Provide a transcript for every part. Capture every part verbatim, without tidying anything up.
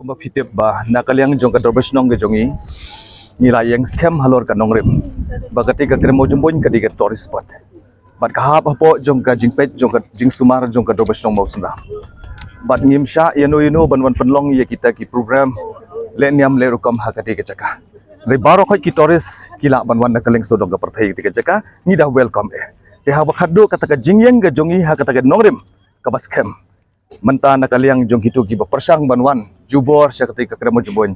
Ba phi tip ba na ka liang jong ka dorbar shnong ka jong ngi, ngi la ïeng skhem halor ka nongrim ba kata ka krem mawjymbuin ka dei ka tourist spot. Bad ka hap hapoh jong ka jingpeit jong ka jingsumar jong ka dorbar shnong Mawsynram. Bad ngim shah ïano ïano ban wan pynlong ïa kita ki program leh niam leh rukom ha kata ka jaka. Hynrei baroh khoit ki tourist ki lah ban wan na ka liang sawdong ka pyrthei kata ka jaka, ngi da welcome eh. Te haba khatduh kata ka jingïeng ka jong ngi ha kata ka nongrim kaba skhem, mynta na ka liang jong kito kiba pyrshang ban wan jubor sha kata ka krem mawjymbuin,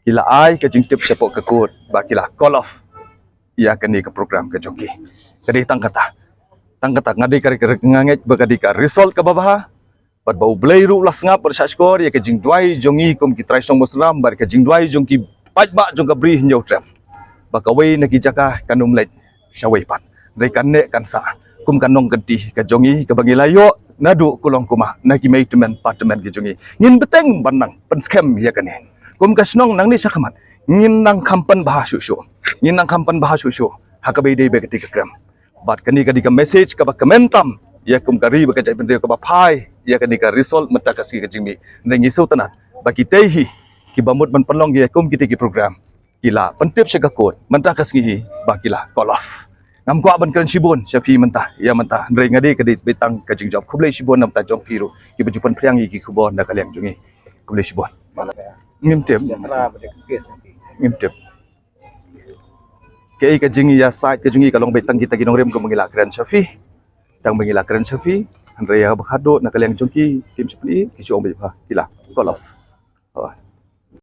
ki la ai ka jingtip shapoh ka court ba ki la call off ïa kane ka program ka jong ki. Ka dei tang kata, tang kata nga dei ka, ka, nga ngeit ba ka dei ka result kaba bha. Bad ba U Blei ruh u la sngap bad shahshkor ïa ka jingduwai jong ngi kum ki trai shnong Mawsynram bad ka jingduwai jong ki paidbah jong ka Bri Hynñiewtrep ba kawei na ki jaka kan ym leit shawei pat. Hynrei kan neh kan sah kum ka nongkynti ka jong ngi kaba ngi la ïoh naduh kulong kumah na ki mei tymmen pa tymmen ki jong ngi. Ngin bteng ban nang pynskhem ïa kane. Kum ka shnong nangne shakhmat ngin nang kham pynbha shuh shuh. Ngin nang kham pynbha shuh shuh ha kaba ïadei bad kata ka krem. Bad kane ka dei ka message kaba kmen tam ïa kum ka ri bad ka jaitbynriew kaba phai ïa kane ka result mynta ka sngi ka jingmih. Hynrei ngi sngewtynnat ba kitei hi kiba mut ban pynlong ïa kum kitei ki program ki la pyntip sha ka court mynta ka sngi hi ba ki la call off. Ngam kwah ban kren shibun sha phi mynta ïa mynta, hynrei nga dei ka dei beit tang ka jingjop. Khublei shibun na bynta jong phi ruh kiba ju pynphriang ïa ki khubor na ka liang jong ngi. Khublei shibun. Ngim tip. Ngim tip. Kaei ka jingïasaid ka jong ngi ka long beit tang kita ki nongrim kumba ngi la kren sha phi. Tang ba ngi la kren sha phi, hynrei haba khatduh na ka liang jong ki kim shu pyni, ki shu ong beit ba ki la call off. Oh.